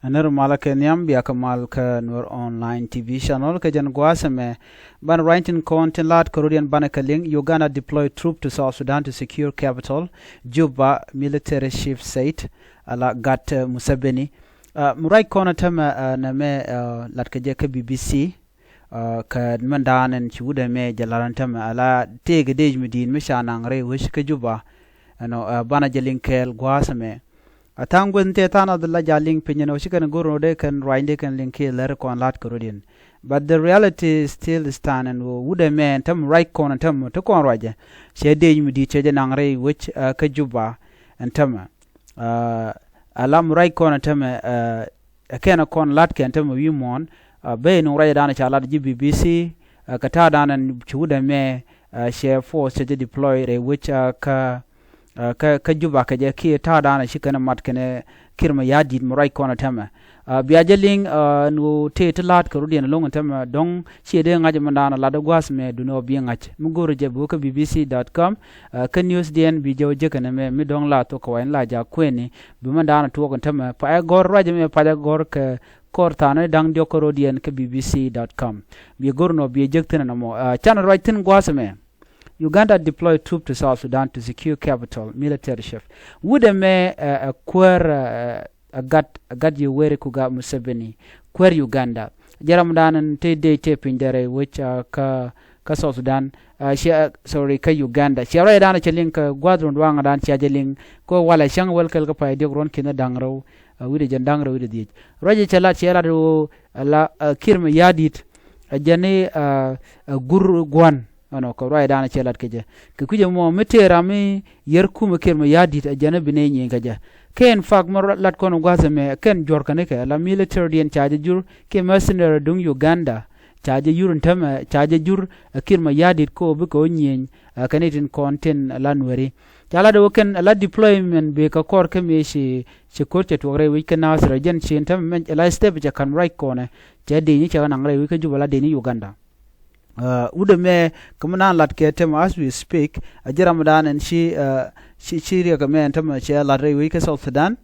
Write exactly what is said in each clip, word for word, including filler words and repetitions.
Ɛn ri malä kɛ nhiam, bia kɛ mal kä Nuer Online T V channel. Kɛ jɛn gua̱a̱th ɛmɛ banɛ ruany tin kɔn tin la̱a̱t kɛ rɔ̱diɛn banɛ kɛ liŋ: Uganda deploy troop to South Sudan to secure capital, Juba military chief said. Ala Gat, eh, Museveni. Ah, mi ruac kɔn ɛ tämɛ, ah, nɛmɛ, ah, latkɛ jɛ kä B B C. Ah, kä mɛn da̱a̱n ɛn ci wut ɛmɛ jɛ la̱r ɛn tämɛ, ala tëëkɛ dëëc mi di̱i̱t mi ca naŋ rɛy wec kä Juba. Ɛnɔ, ah, banɛ jɛ liŋ kɛɛl gua̱a̱th ɛmɛ. A tha̱a̱ŋ gueth ni tëë tha̱a̱ŋ nath la jal liŋ piny ɛn ɣöö ci kɛn go̱r ɛn ɣöö dee kɛn ruacni dee kɛn liŋ kiɛ lär kɔn la̱t kɛ rɔ̱diɛn. But the reality still stand ɛn ɣöö wut ɛmɛ ɛn tämɛ ruac kɔn ɛn tämɛ ti kɔn ruacɛ. Cɛ dëëc mi di̱i̱t cɛ jɛ naŋ rɛy wec, ah, kä Juba ɛn tämɛ. Ah, ala mi ruac kɔn ɛn tämɛ, ah, ɛ kɛn ɛ kɔn la̱t kɛn tämɛ wi̱i̱ muɔ̱ɔ̱n, ah, ben nuŋ ruacɛ da̱a̱n ca la̱t ji̱ B B C, ah, kɛ ta̱a̱ da̱a̱n ɛn ci wut ɛmɛ, ah, cɛ force cɛ jɛ deploy rɛy wec, ah, kä, ah, kä, kä Juba kɛ jɛ kiɛ ta̱a̱ da̱a̱n ɛ ci kɛn ɛ mat kɛn ɛ Kiir Mayardit mi ruac kɔn ɛ tämɛ. Ah, bia jɛ liŋ, ah, ɛn ɣöö tëë ti la̱a̱t kɛ rɔ̱diɛn ɛlɔ̱ŋ ɛn tämɛ dɔ̱ŋ ciɛ dee ŋa̱c ɛmɛn da̱a̱n ɛ la̱t ɛ gua̱a̱th mɛ duundɛ ɣöö bi ŋa̱c. Mi go̱o̱rɛ jɛ bi wä kä B B C dot com, ah, kä newsdiɛn bi jɛ wä jek ɛn ɛmɛ mi dɔ̱ŋ la thok kɛ wa̱i̱ni la jaak kuëëni. Bi mɛn da̱a̱n ɛ tuɔɔk ɛn tämɛ. Payɛ gɔ̱r ruac ɛmɛ payɛ gɔ̱r kɛ kɔr tha̱a̱ŋ ni da̱ŋ diɔ̱k kä rɔ̱diɛn kä B B C dot com. Bi go̱r nɔ bi jek thi̱n ɛn ɛmɔ. Ah, canɛ ruac thi̱n gua̱a̱th ɛmɛ. Uganda deploy troop to South Sudan to secure capital, military chief. Wut ɛmɛ, ah, ah, kuäär, ah, ah, Gat, ah, Gat Yoweri Kuga Museveni. Kuäär Uganda. Jɛ ram da̱a̱n ɛn te dee te piny dee rɛy wec, ah, kä, kä South Sudan. Ah, cia, ah, sorry, kä Uganda. Cia ruac da̱a̱n cɛ liŋ kɛ gua̱a̱th run duaŋ da̱a̱n cia jɛ liŋ. Kɛ walɛ cäŋ wäl kɛl kä pay diɔ̱k ruɔ̱n ki̱n da̱ŋ rɛw, ah, wi̱cdɛ jɛn da̱ŋ rɛw wi̱cdɛ dhiec. Ruacɛ cɛ lat, cɛ lat ɣöö ala, ah, Kiir Mayardit, ah, jɛn i̱, ah, ah, gur gua̱n. Ɛnɔ kɛ ruacdan cɛ lat kɛ jɛ. Kɛ kui̱c ɛmɔ mi tëë ram mi yär kumɛ Kiir Mayardit, ah, jɛn i̱ bi nɛy nyieny kɛ jɛ. Kɛ in fact mi lat kɔn gua̱th ɛmɛ kɛn juɔ̱r kɛn ikɛ ala military diɛn ca jɛ jur kiɛ mercenary duŋ Uganda. Ca jɛ jur in tämɛ, ca jɛ jur, ah, Kiir Mayardit kɛ ɣöö bikɛ ɣöö nyieny, ah, kɛn itin kɔn tin la Nuɛri. Ca lat ɣöö kɛn ala deployment bikɛ kɔr kä mëë ci, ci ko̱r cɛ tuɔk rɛy wec kä Nasir, jɛn ci in tämɛ mɛn ala step cɛ ka̱n ruac kɔnɛ. Cɛ dëëcni cɛ kɛ naŋ rɛy wec kä Juba la dëëcni Uganda. Ah, wut ɛmɛ kä mi naan lat kɛ tämɛ as we speak, a ji̱ ramdan ɛn ci, ah, ci, ci riɛk ɛmɛ ɛn tämɛ cɛ lat rɛy wec kä South Sudan.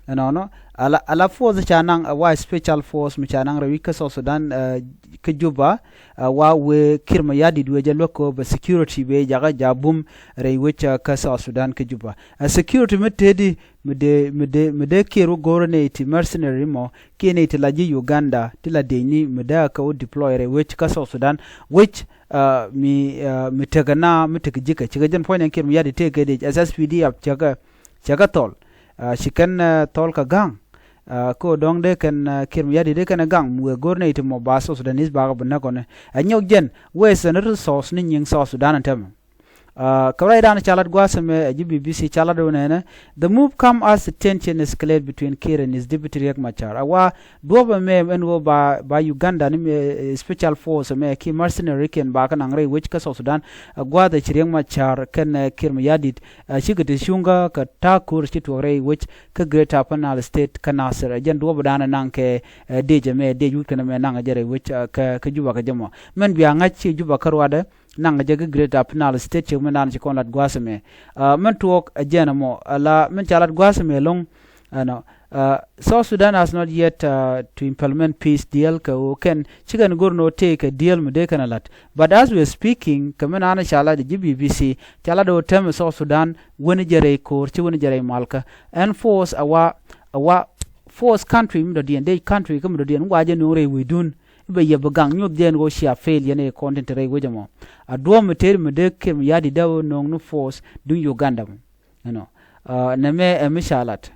Ɛnɔnɔ, ala, ala force ca naŋ, ah, wa special force mi ca naŋ rɛy wec kä South Sudan, ah, kä Juba, ah, wa wee Kiir Mayardit wee jɛ luäk kɛ ɣöö bɛ security bɛ jakä ja̱ bum rɛy wec, ah, kä South Sudan kä Juba. Ah, security mi tëëdi mi dee, mi dee, mi dee Kiir wä go̱o̱rä nɛy ti mercenary mɔ, kiɛ nɛy ti la ji̱ Uganda ti la dëëcni mi dee a kɛ wä deploy rɛy wec kä South Sudan, wec, ah, mi, ah, mi tekɛ na, mi tekɛ ji̱kɛ. Cikɛ jɛn puɔ̱ny ɛn Kiir Mayardit tëëkɛ dëëc, S S P D F cɛ kɛ, cɛ kɛ thɔl. Ah, ci kɛn, ah, thɔl kɛ ga̱ŋ. Ah, kɛ ɣöö dɔ̱ŋ dee kɛn, ah, Kiir Mayardit dee kɛn ɛ gaŋ mi wëë go̱o̱r nɛy ti mɔ ba South Sudanese bakɛ bi näk kɔnɛ. Ɛ nyɔk jɛn western resource ni nyiŋ South Sudan ɛn tämɛ. Ah, kɛ ruacdan ca lat gua̱a̱th ɛmɛ ɛ ji̱ B B C ca lat ɣöö nɛnɛ, the move come as the tension escalate between Kiir and his deputy Riek Machar. A wa duɔ̱p ɛmɛ ɛn ɣöö ba, ba Uganda ni mɛ, eh, special force ɛmɛ kiɛ mercenary kiɛn ba kä naŋ rɛy wec kä South Sudan. A gua̱a̱th ɛ ci Riek Machar kɛn, eh, Kiir Mayardit, eh, cikɛ ti cuŋkä kɛ ta̱a̱ ko̱r ci tuɔɔk rɛy wec kä Greater Upper Nile State kä Nasir. Ɛ jɛn duɔ̱pdan ɛ naŋ kɛ, eh, dëëc ɛmɛ, dëëc wut kɛn ɛmɛ naŋ ɛ jɛ rɛy wec, eh, kä, kä Juba kä jɛ mɔ. Mɛn bia ŋa̱c ci Juba kä ruadɛ. Naŋ jɛ kä Greater Upper Nile State cɛ mɛn dan ci kɔn lat gua̱a̱th ɛmɛ. Ah, mɛn tuɔɔk ɛ jɛn ɛmɔ, ala mɛn ca lat gua̱a̱th ɛmɛ ɛlɔ̱ŋ. Ɛnɔ, ah, South Sudan has not yet, ah, to implement peace deal kɛ ɣöö kɛn ci kɛn go̱r ni ɣöö tëëkɛ deal mi dee kɛn ɛ lat. But as we are speaking, kɛ mɛn an ca lat ji̱ B B C, ca lat ɣöö tɛmɛ South Sudan wen jɛ rɛy ko̱r, ci wen jɛ rɛy malkä. Ɛn force a wa, a wa force country mi dɔ̱diɛn, dee country kä mi dɔ̱diɛn, wa jɛ nuŋ rɛy wi̱i̱dun. I̱ bɛ yɛ bi gaŋ nyuɔth jɛn ɣöö cia fail yɛn ɛ kɔn tin te rɛy wec ɛmɔ. A duɔ̱ɔ̱p mi tëëri mi dee Kiir Mayardit dee ɣöö no̱o̱ŋ ni force duŋ Uganda mɔ. You know, ah, nɛmɛ ɛ mi ca lat.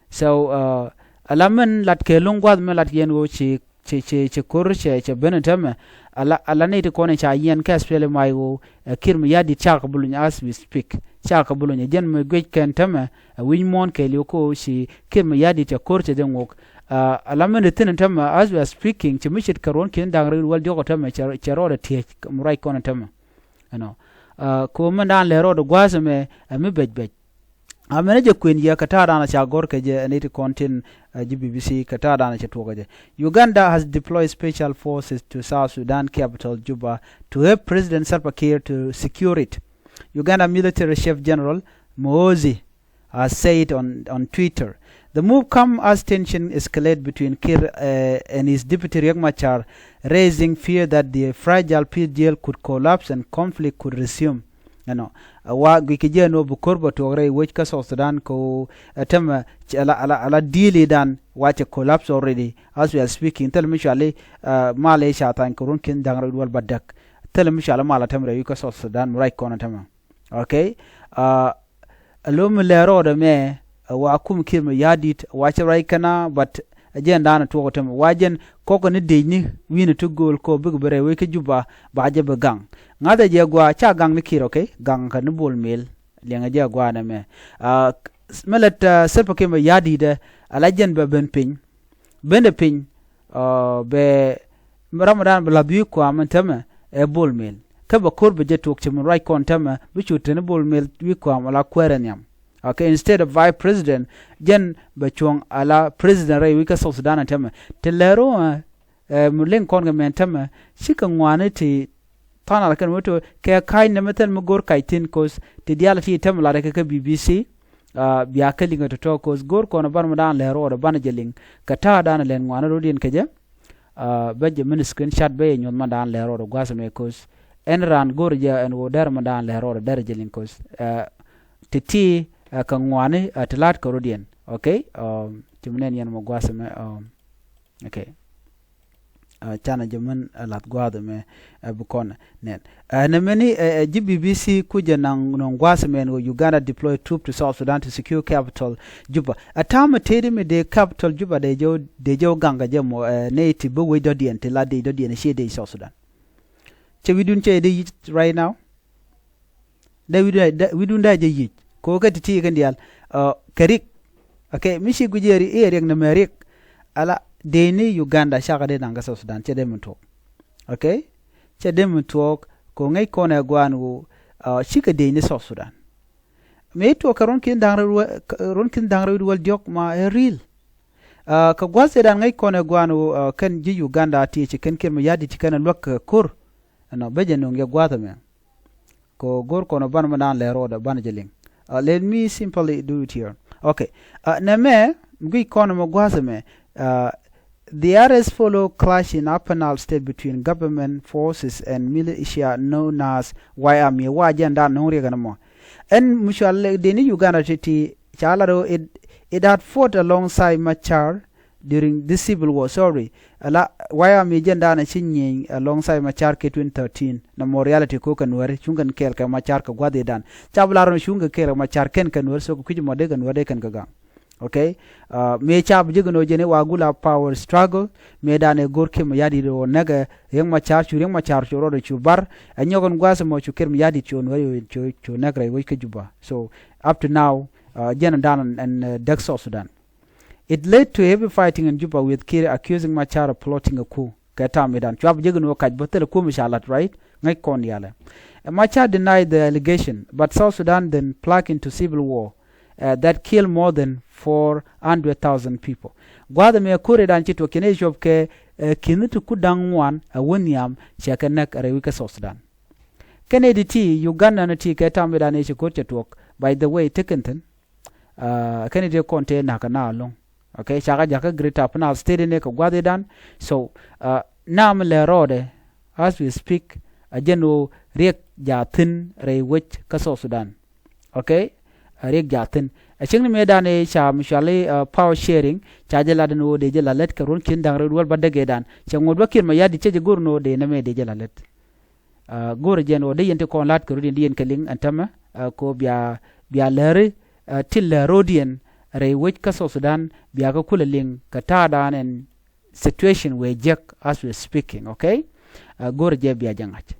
So, ah, ala mɛn lat kɛ lo̱ŋ gua̱th mɛn lat yɛn ɣöö ci, ci, ci, ci ko̱r cɛ, cɛ ben ɛ tämɛ. Ala, ala nɛy ti kɔn ɛ ca yɛn kɛ S P L M I O, ɛ Kiir Mayardit cakɛ bi luny as we speak. Cakɛ bi luny ɛ jɛn mi guic kɛn tämɛ, ɛ wi̱c muɔ̱ɔ̱n kɛɛliw kä ɣöö ci Kiir Mayardit cɛ ko̱r cɛ jɛ ŋuɔk. Ah, ala mɛn ti thi̱n tämɛ, as we are speaking, ci mi ce̱tkɛ ruɔ̱n ki̱n da̱ŋ rɛw wäl diɔ̱k tämɛ, cɛ, cɛ rɔɔdɛ ti̱eec mi ruac kɔn tämɛ. You know. Ah, kɛ ɣöö mɛn da̱a̱n lɛ rɔɔdɛ gua̱a̱th ɛmɛ, ɛ mi bɛc bɛc. Amɛn jɛ kuën yɛ kɛ ta̱a̱ da̱a̱n ca gɔ̱r kɛ jɛ, ɛ nɛy ti kɔn tin, ah, ji̱ B B C kɛ ta̱a̱ da̱a̱n cɛ tuɔɔk kɛ jɛ. Uganda has deployed special forces to South Sudan capital Juba to help President Salva Kiir to secure it. Uganda military chief General Muhoozi has said on, on Twitter The move come as tension escalate between Kiir uh, and his deputy Riek Machar, raising fear that the fragile peace deal could collapse and conflict could resume. Ɛnɔ, ɛ wa guic kɛ jɛ ɛn ɣöö bi ko̱r bɛ tuɔɔk rɛy wec kä South Sudan kɛ ɣöö ɛ tämɛ ala ala ala deal i̱ dan wa cɛ collapse already as we are speaking. Thilɛ mi cuali ɛ mal ëë ca thany kɛ ruɔ̱n ki̱n da̱ŋ rɛw duɔl ba däk. Thilɛ mi cuali mal ɛ tämɛ rɛy wec kä South Sudan mi ruac kɔn ɛ tämɛ. Okay. Ɛ lo̱ mi lɛ rɔɔdɛ mɛ ɛ wa kum Kiir mi ya̱di̱t ɛ wa cɛ ruac kɛn a but ɛ jɛn da̱a̱n ɛ tuɔɔk ɛ tämɛ wa jɛn kɔkɛ ni dec ni wi̱i̱ni ti gööl kɔ bikɛ bi rɛy wec kä Juba ba jɛ bi gaŋ. Ŋa̱thɛ jɛ gua ca gaŋ ni Kiir, okay? Gaŋ kɛ ni Bol Mel. Liɛŋɛ jɛ gua nɛ mɛ. Ɛ mɛ lät ɛ Salva Kiir mi ya̱di̱t ɛ ala jɛn bɛ ben piny. Bendɛ piny ɛ bɛ ram dan bi la̱th wi̱i̱ kuam ɛn tämɛ ɛ Bol Mel. Kä bɛ ko̱r bɛ jɛ tuɔɔk cɛ mi ruac kɔn tämɛ bi cu teni Bol Mel wi̱i̱ kuam ala kuäärɛ nhiam. Okay, instead of vice president jɛn bɛ cuɔ̱ŋ ala president rɛy wec kä South Sudan ɛn tämɛ. Ti lɛr ɣöö ɛ mi liŋ kɔn kɛ mɛn tämɛ cikɛ ŋuani ti tha̱a̱ŋ ala kɛn wä ti kɛ ka̱c nɛmɛ thil mi go̱r kac thi̱n koth ti diaal ti tämɛ latdɛ kɛ kä B B C. Bia kä liŋ kɛ tɔ̱tɔ̱ koth go̱r kɔn ɛ banɛ mi da̱a̱n lɛr ɣöö dɛ banɛ jɛ liŋ kɛ ta̱a̱ da̱a̱n lɛn ŋuani rɔ̱diɛn kɛ jɛ. Bɛ jɛ min screenshot bɛ jɛ nyuɔ̱th mi da̱a̱n lɛr ɣöö dɛ gua̱a̱th ɛmɛ koth ɛn raan go̱r jɛ ɛn ɣöö dɛr mi da̱a̱n lɛr ɣöö dɛ dɛr jɛ liŋ koth. Ti ti kɛ ŋuani ti la̱t kɛ rɔ̱diɛn. Okay. Ti mi nɛn yɛn mɔ gua̱a̱th ɛmɛ. Okay. Canɛ jɛ mɛn ɛ la̱th gua̱a̱th ɛmɛ ɛ bi kɔn nɛn. Ɛ nɛ mɛni ɛ ji̱ B B C kucɛ naŋ nɔŋ gua̱a̱th ɛmɛ ɛn ɣöö Uganda deploy troop to South Sudan to secure capital Juba. Ɛ ta̱a̱ mi tëëdi mi dee capital Juba dee jɛ wä dee jɛ wä gaŋ kɛ jɛ mɔ ɛ nɛy ti bi wec dɔ̱diɛn ti la dee dɔ̱diɛn ɛ ciɛ dee South Sudan. Cɛ wi̱dun cɛ dee yic right now. Dee wi̱dun dee wi̱dun dee jɛ yic ko̱ kɛ ti ti kɛn diaal. Kɛ rik. Okay, mi ci guic i̱ ɛ riɛk nɛmɛ riɛk. Ala dee ni Uganda cakɛ dee naŋ kä South Sudan cɛ dee mi tuɔɔk. Okay. Cɛ dee mi tuɔɔk ko̱ ŋäc kɔn ɛ gua̱a̱n ɣöö cikɛ dee ni South Sudan. Mëë tuɔɔk kɛ ruɔ̱n ki̱n da̱ŋ rɛw ruɔ̱l diɔ̱k ma ɛ ri̱i̱l. Kɛ gua̱th ëëdan ŋäc kɔn ɛ gua̱a̱n ɣöö kɛn ji̱ Uganda ti ci kɛn Kiir mi ya̱di̱t ci kɛn ɛ luäk kɛ ko̱r. Ɛnɔ bä jɛ nöŋ yɛ gua̱a̱th ɛmɛ. Kɛ go̱r kɔn ɛ banɛ mi da̱a̱n lɛr ɣöö dɛ banɛ jɛ liŋ. Let me simply do it here. Okay. Nɛmɛ mi guic kɔn ɛmɛ gua̱a̱th ɛmɛ. The arrest follow clash in Upper Nile State between government forces and militia known as White Army. Wa jɛn da̱a̱n nöŋ riɛk ɛn ɛmɔ. Ɛn mi cɔal dee ni Uganda ti̱ti̱ ca lat ɣöö it, it had fought alongside Machar during this civil war. Sorry. Ala White Army jɛn da̱a̱n ci nyieny alongside Machar kɛ twenty thirteen. Nɔmɔ reality ko̱ kɛ Nuääri cuŋ kɛn kɛɛl kɛ Machar kɛ gua̱th i̱ da̱a̱n ca bi lar ɣöö cuŋ kɛ kɛɛl kɛ Machar kɛn kɛ Nuääri so kɛ kui̱c mɔ dee kɛ Nuääri dee kɛn kɛ gaŋ. Okay. Mëë ca bi jek ɛn ɣöö jɛn i̱ wa gula power struggle. Mëë da̱a̱n ɛ go̱r Kiir mi ya̱di̱t ɣöö näkɛ Riek Machar cu Riek Machar cu rɔɔdɛ cu bar ɛ nyɔk ɛn gua̱a̱th ɛmɔ cu Kiir mi ya̱di̱t cu Nuääri cu näk rɛy wec kä Juba. So up to now jɛn da̱a̱n ɛn däk South Sudan. It led to heavy fighting in Juba with Kiir accusing Machar of plotting a coup. Kɛ tam idan cua bi jek ni wä kac bä thilɛ kuɔ̱m i̱ ca lat right. Ŋäc kɔn yalɛ. Machar denied the allegation but South Sudan then plunged into civil war that killed more than four hundred thousand people. Gua̱a̱th ɛmɛ ko̱r idan ci tuɔk cɛ ni cuɔp kɛ ki̱ni ti ku da̱ŋ ŋuan ɛ wä nhiam cɛ kɛ näk rɛy wec kä South Sudan. Kɛn i̱ di ti Uganda ni ti kɛ tam idan i̱ ci ko̱r cɛ tuɔk by the way tekɛn thi̱n. Kɛn i̱ ti kɔn tëë na̱k kɛ na lo̱ŋ. Okay, cakɛ jakä Greater Upper Nile State ni kɛ gua̱th i̱dan. So na mi lɛ rɔɔdɛ as we speak a jɛn ɣöö riɛk jaathin rɛy wec kä South Sudan. Okay. Riɛk jaathin a cieŋni mëëdan i̱ ca mi cuali power sharing ca jɛ lat ɛn ɣöö dee jɛ la lät kɛ ruɔ̱n ki̱n da̱ŋ rɛw duɔl ba däk i̱dan cɛ ŋot bä Kiir mi ya̱di̱t cɛ jɛ go̱r ɛn ɣöö dee nɛmɛ dee jɛ la lät. Go̱o̱rä jɛn ɣöö dee yɛn ti kɔn la̱t kɛ rɔ̱diɛn di yɛn kɛ liŋ ɛn tämɛ. Ko bia bia lääri ti lääri rɔ̱diɛn rɛy wec kä South Sudan bia kɛ kulɛ liŋ kɛ ta̱a̱dan ɛn situation wëë jek as we speaking. Okay. Go̱o̱rä jɛ bia jɛ ŋa̱c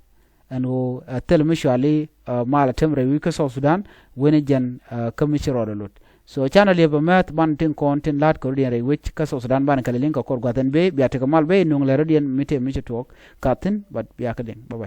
ɛn ɣöö thil mi cuali mal a tem rɛy wec kä South Sudan wen jɛn kä mi ci rɔɔdɛ lot. So canɛ liep ɛmɛ ban tin kɔn tin la̱t kɛ rɔ̱diɛn rɛy wec kä South Sudan ban kɛ lɛ liŋ kɛ kɔr gua̱th ɛn bee bia tekɛ mal bee nuŋ lɛ rɔ̱diɛn mi tëë mi ci tuɔɔk. Ka thi̱n bat bia kɛ liŋ. Bye bye.